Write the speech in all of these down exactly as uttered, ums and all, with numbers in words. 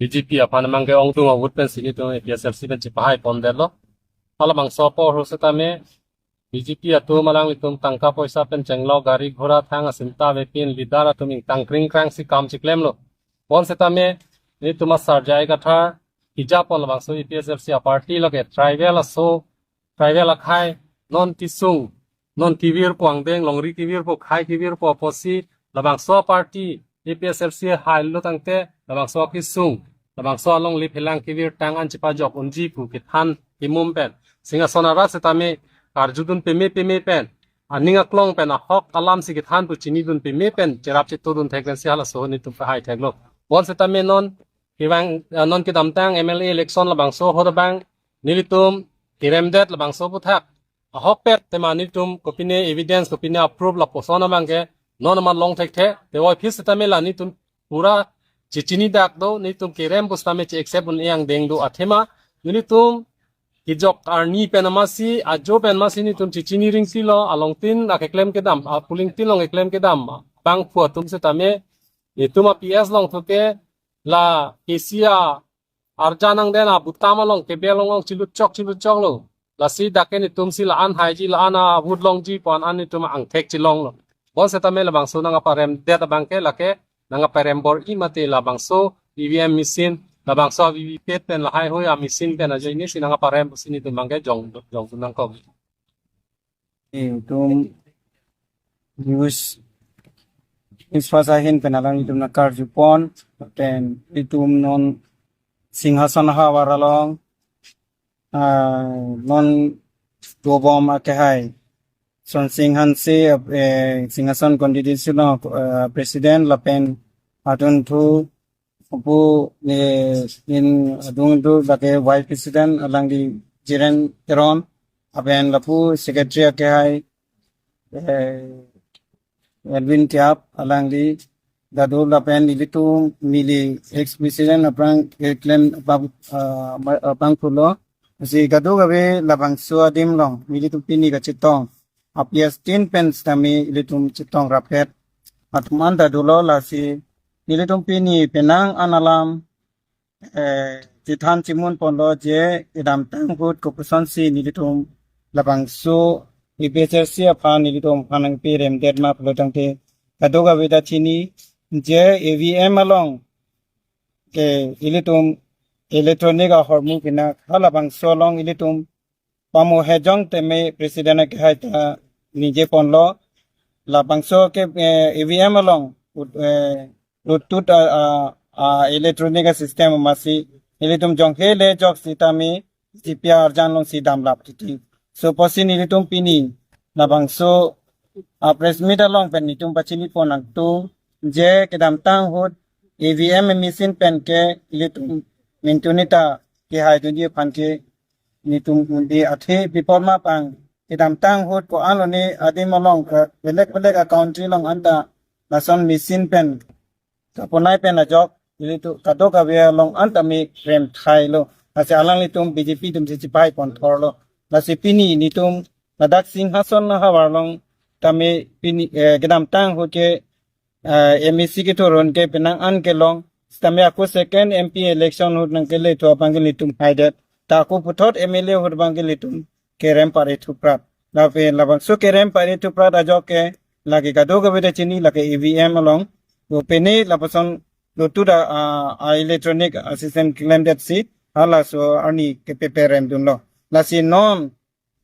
B J P aphan abangke ongdung a-vote pensi nelitum A P H L C pen chepahai pondetlo. Halabangso apor setame B J P atum alanglitum tangka poisa pen chenglok, gari ghora thang asinta avepin, leader atum ingtang kring krangsi kam chiklemlo. Bonsetame nelitum asar J I Kathar kejapon labangso A P H L C a-party lake tribal aso, tribal akhai, non kesung, non kevirpo, angdeng longri kevirpo, khei kevirpo apotsi labangso a-party A P H L C hailo tangte labangso akesung, labangso alongle phelang kevirtang an chepajok unji pu kethan kemum pen, Singhason arat setame karjudun peme peme pen, aning aklong pen, ahok alamsi kethan pu chinidun peme pen, cherap chetodun thek pensi halaso nelitum pahai theklo. Bonsetame non kevang, ah, non kedamtang M L A election labangso ahut abang nelitum keremdet labangso aphuthak ahokpet tema nelitum kopine evidence, kopine a-proof lapuson abangke non amat long thekthe. Te voiphit setame la nelitum pura chechinidak do, nelitum kerem pu setame che-accept un-e angdeng do athema nelitum kejok arni pen amatsi, ajo pen amatsi nelitum chechini ringtilo, alongtin akeklem kedam, a-polling tin along keklem kedam abangphu atum setame nelitum a-P S along thuke la K C a arjan angdeng a-booth along kebel along chilut chok chilut choklo. Lasi dak ke nelitumsi la-an haiji, la-an a-vote longji pu an nelitum angthek chelonglo. Bonsetame labangso nangkaparemdet abangke lake nangkaparem bor-i mate labangso E V M machine, labangso V V P A T pen lahai hui a-machine pen ajoinesi nangkaparem pusi nelitum abangke jong jong nangkok. Itum news, news first ahin pen alanglitum nangkarjupon, pen itum non Singhason ahavar along, ah, non dobom akehai Sonsing Hanse, eh, Singhason constituency along, eh, president lapen adunthu Pu, eh, in adung do lake vice president alangli Jiren Teron, lapen lapu secretary akehai, eh, Edwin Tiap, alangli kadokave lapen ilitum neli ex president aphrang keklem abang, ah, ma-, abangphulo. Si kadokave labangso adim along nelitum pini kachetong a-P S tin pen setame ilitum chetong rapet atum anta dolo, lasi nelitum pini penang an alam, eh, chethan chemun ponlo je kedamtang ahut kopusonsi nelitum labangso A P H L C aphan nelitum aphan nangperemdet ma pulo tangte kadokave ta chini je E V M along ke ilitum electronic ahormu pina halabangso along ilitum pamu hejong teme president akehai ta ningje ponlo. Labangso ke, eh, E V M along ut-, eh, lutut a, a, a electronic a system amatsi ilitum jonghe le jok sitame G P R arjan alongsi damlap titi. So pusi nelitum pini labangso a-press meet along pen nelitum pachini pon nangtung je kedamtang ahut E V M machine pen ke ilitum mintunita kehai dunji aphan ke nelitum undi athe bipor ma pang kedamtang ahut ko-an lone adim along ke belek belek a-country along anta lason machine pen kaponai pen ajok ilitum kadokave along anta me rem thailo. Lasi alanglitum B J P atumsi chepahai pon thorlo. Lasi pini nelitum ladak Singhason ahavar along tame pini, eh, kedamtang ahut ke, eh, M A C kethurun ke penang an kelong. Sitame ako second M P election ahut nangkele thu abangke nelitum haidet. Ta ako puthot M L A ahut abangke nelitum kerem pare thuprat. Lapen labangso kerem pare thuprat ajok ke lake kadokave ta chini lake E V M along. Lapen pini lapuson lutut a, a, a electronic a system klemdetsi halaso arni kepeperem dunlo. Lasi non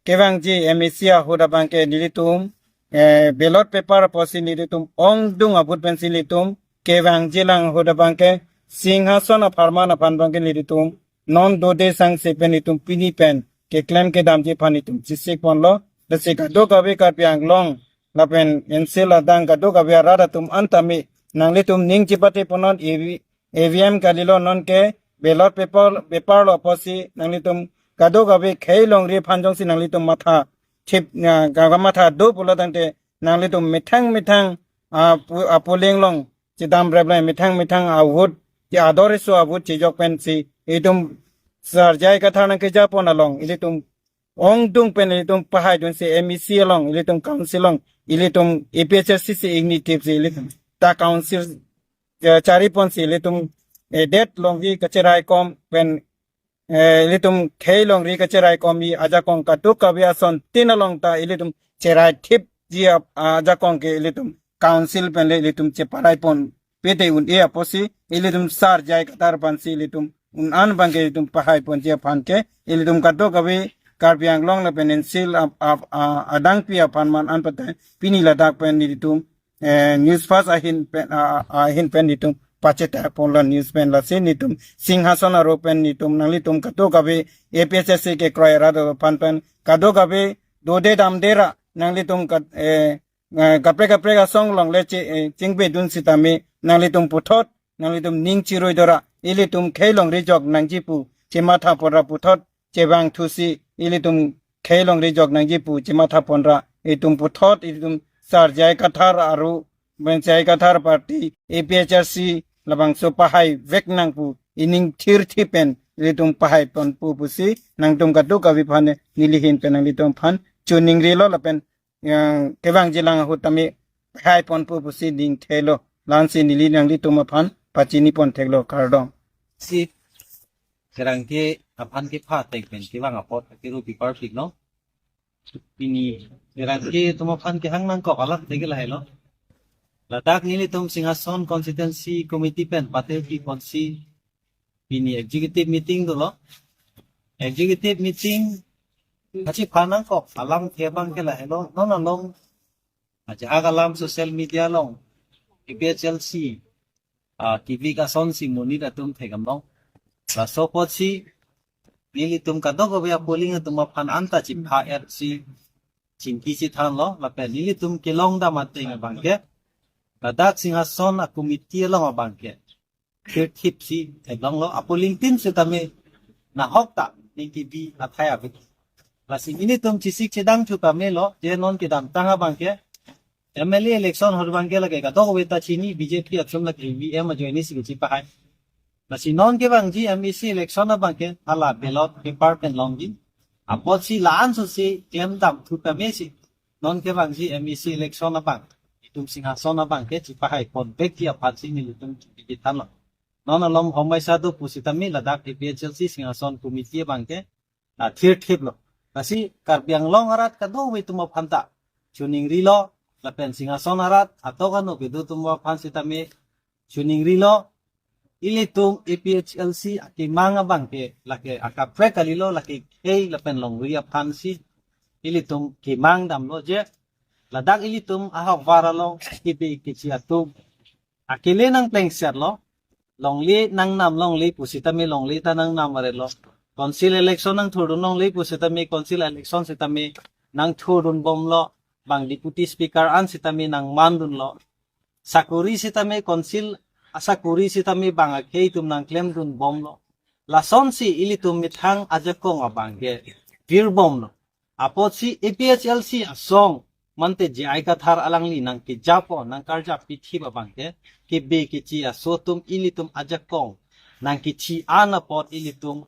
kevangji M A C ahut abangke nelitum, eh, ballot paper apotsi nelitum ongdung a-vote pensi nelitum kevangji lang ahut abangke Singhason apharman aphan abangke nelitum non dode sangse pen nelitum pini pen keklem kedamji aphan nelitum chesik ponlo. Lasi kadokave Karbi Anglong lapen N C L adang kadokave arat atum anta me nanglitum ning chepate ponnon, E V, E V M kalilo, nonke ballot paper, paper lo apotsi nanglitum kadokave khei longri aphan jongsi nanglitum matha thip, ah, kamatha do pulo tangte nanglitum methang methang, ah, pu-, ah, polling along chedam rep lai, methang methang a-vote, che ador iso a-vote chejok pensi itum sar J I Kathar nangkejapon along ilitum ongdung pen ilitum pahai dunsi M A C along, ilitum council along, ilitum A P H L C si ingni tipsi ilitum ta council, eh, chari ponsi ilitum eh, det longri kacherai kom pen, eh, ilitum khei longri kacherai komji ajakong kadokave asontin along ta ilitum cherai thipji ap-, ajakong ke ilitum council pen le ilitum cheparai ponpe te un-e apotsi ilitum sar J I Kathar aphansi ilitum un-an abangke ilitum pahai ponji aphan ke ilitum kadokave Karbi Anglong lapen N C L ap-, ap-, a-, adangpi aphan man an pata pini ladak pen ilitum, eh, News First ahin pen, a-, a-, ahin pen ilitum pachethak ponlo news pen lasi ilitum Singhason aro pen ilitum nanglitum kadokave A P H L C kekroi arat aphan pen kadokave dode damde ra nanglitum kat-, eh, eh, kaprek kaprek asong along le che, eh, chingpedun sitame nanglitum puthot, nanglitum ning chiroi dora, ilitum khei longri jok nangji pu chematha ponra puthot, chevangthusi ilitum khei longri jok nangji pu chematha ponra, itum puthot, itum sar J I Kathar aro, ben J I Kathar party, A P H L C labangso pahai vek nang pu ining thirthi pen ilitum pahai ponpo pusi nangtum kadokave aphan neli ahin pen nanglitum aphan choningrilo lapen, eh, kevangjilang ahut tame pahai ponpo pusi ning thelo. La-ansi neli nanglitum aphan pachini pon theklo, kardom. Si kerang ke aphan kepha thek pen kevang apot ke rupi parpik no. Pini kerang ke atum aphan kehang nangkok alam thek lahelo. Ladak nelitum Singhason Constituency Committee pen patirpi ponsi pini executive meeting dolo. Executive meeting kachepha nangkok alamthe abangke lahelo. Non along ajahak alam social media along A P H L C, ah, kivik asonsi monit atum thekdam long. Laso apotsi nelitum kadokave a-polling atum aphan anta chepha-etsi chingki chethanlo lapen nelitum kelongdam ateng abangke ladak Singhason a-committee along abangke thirthipsi theklonglo, a-polling tin sitame nahok ta ning kibi athai ave. Lasi nelitum chesik chedangthu pamelo, je non kedamtang abangke M L A election ahut abangke lake kadokave ta chini B J P atum lake E V M ajoinesi kachepahai. Lasi non kevangji M A C election abangke hala ballot paper pen longji. Apotsi la-an sosi klemdamthu pamesi non kevangji M A C election abang itum Singhason abangke chepahai ponvekji aphansi nelitum chepikithanlo. Non alom homai sadu pusitame ladak A P H L C Singhason Committee abangke, ah, thirthiplo. Lasi Karbi Anglong arat kadokave atum aphan ta choningrilo lapen Singhason arat atok ano kedo atum aphan sitame choningrilo, ilitum A P H L C akemang abangke lake akaprek kalilo, lake khei lapen longri aphansi ilitum kemang damlo je ladak ilitum ahokvar along kipi kichi atum akele nangplengsetlo, longle nangnam longle pusitame longle ta nangnam arelo. Council election nangthurdun longle pusitame council election sitame nangthurdun bomlo, bang deputy speaker an sitame nangmandunlo. Sakori sitame council asakori sitame bang akhei atum nangklemdun bomlo. Lasonsi ilitum methang ajakong abangke virbomlo. Apotsi A P H L C asong mante J I Kathar alangli nangkejapon nangkarjap pithip abangke kebe kechi aso atum ilitum ajakong nangkechi-an apot ilitum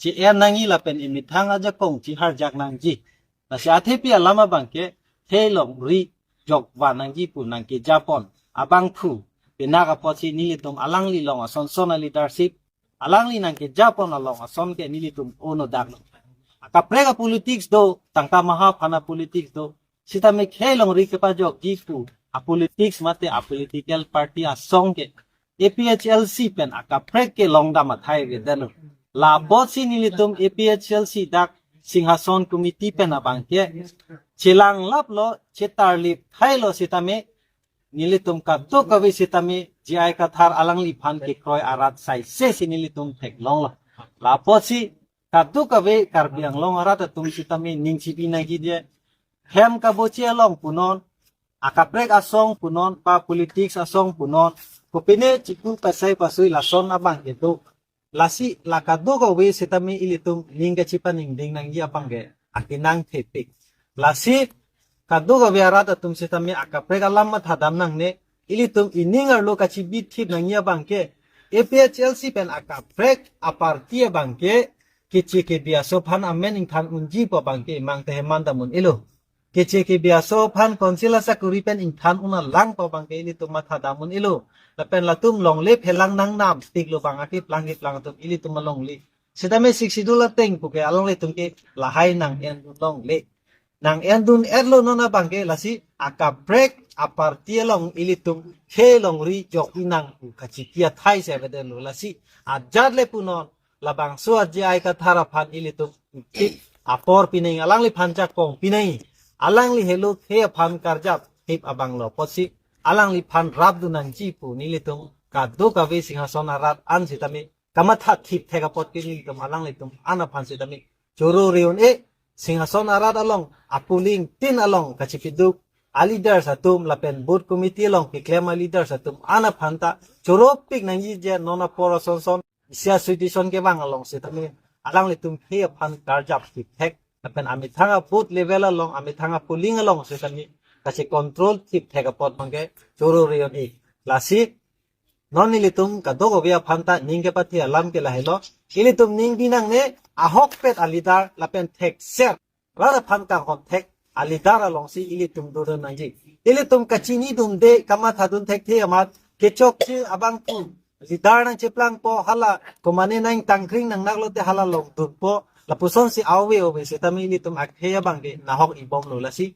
che-en nangji lapen imethang ajakong cheharjak nangji. Lasi athepi alam abangke khei longri jokvan nangji pu nangkejapon abangphu, penang apotsi nelitum alangli along asonson a-leadership, alangli nangkejapon along ason ke nelitum ono daklo. Akaprek a-politics do, tangka maha aphan a-politics do, sitame khei longri kepajokji pu a-politics mate a-political party asong ke A P H L C pen akaprek kelongdam athai avedetlo. La apotsi nelitum A P H L C dak Singhason Committee pen abangke chelanglaplo, chetarlip thailo sitame nelitum kadokave sitame J I Kathar alangliphan kekroi arat saisesi nelitum theklonglo. La apotsi kadokave Karbi Anglong arat atum sitame ning chipi nangji je, hem kabochi along punon, akaprek asong punon, ba politics asong punon, kopine chikul pasai pasui lason abangke do. Lasi la kadokave sitame ilitum ning kachepaningding nangji abangke akenang thepik. Lasi kadokave arat atum sitame akaprek alam mathadam nangne, ilitum ining arlo kachibithip nangji abangke A P H L C pen akaprek a-party abangke keche kebi aso aphan amen ingthan unji pu abangke imang teheman dam un-elo. Keche kebi aso aphan council asakori pen ingthan un-alang pu abangke ilitum mathadam un-elo. Lapen latum longle phelang nangnam tik lo bang ake plang keplang atum ilitum alongle. Sitame Sixth Schedule ateng puke alanglitum ke lahai nang-endun longle. Nang-endun-etlo non abangke lasi akaprek aparty along ilitum khei longri jok-i nang pu kachipi athai si avedetlo lasi ajat le punon labangso a J I Kathar aphan ilitum tik apor pinei alangliphan jakong pinei alangli helo khei aphan karjap thip abang lo apotsi alangliphan rapdun nangji pu nelitum kadokave Singhason arat an sitame kamatha thip thek apot ke nelitum alanglitum an aphan sitame choro reon e Singhason arat along apuling tin along kachipiduk a leaders atum lapen booth committee along keklem a leaders atum an aphan ta choropik nangji je non apor asonson isi a situation kevang along sitame alanglitum khei aphan karjap thip thek lapen amethang a booth level along amethang apuling along sitame kachi control thip thek apot abangke choro reon e lasi non nelitum kadokave aphan ta ning kepathe alam ke lahelo. Ilitum ning binangne ahokpet a leader lapen thekser rat aphan kanghon thek a leader alongsi ilitum dodun nangji. Ilitum kachinidunde kamathadun thekthe amat kechokche abang pu leader nangcheplangpo hala komane nangtangkring nangnaklote hala longdunpo lapusonsi ave ave sitame ilitum akhei abangke nahok-i bomlo lasi.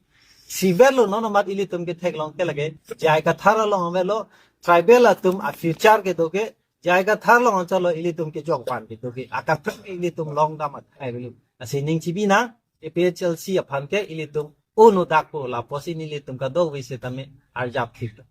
Siverlo non amat ilitum ketheklong ke lake J I Kathar along averlo tribal atum a future kedo ke J I Kathar along anchotlo ilitum kejok pan kedo ke akaprek ilitum longdam athai avelo. Lasi ning chibi nang A P H L C aphan ke ilitum unu dakpo lapusi nelitum kadokave sitame arjap thip.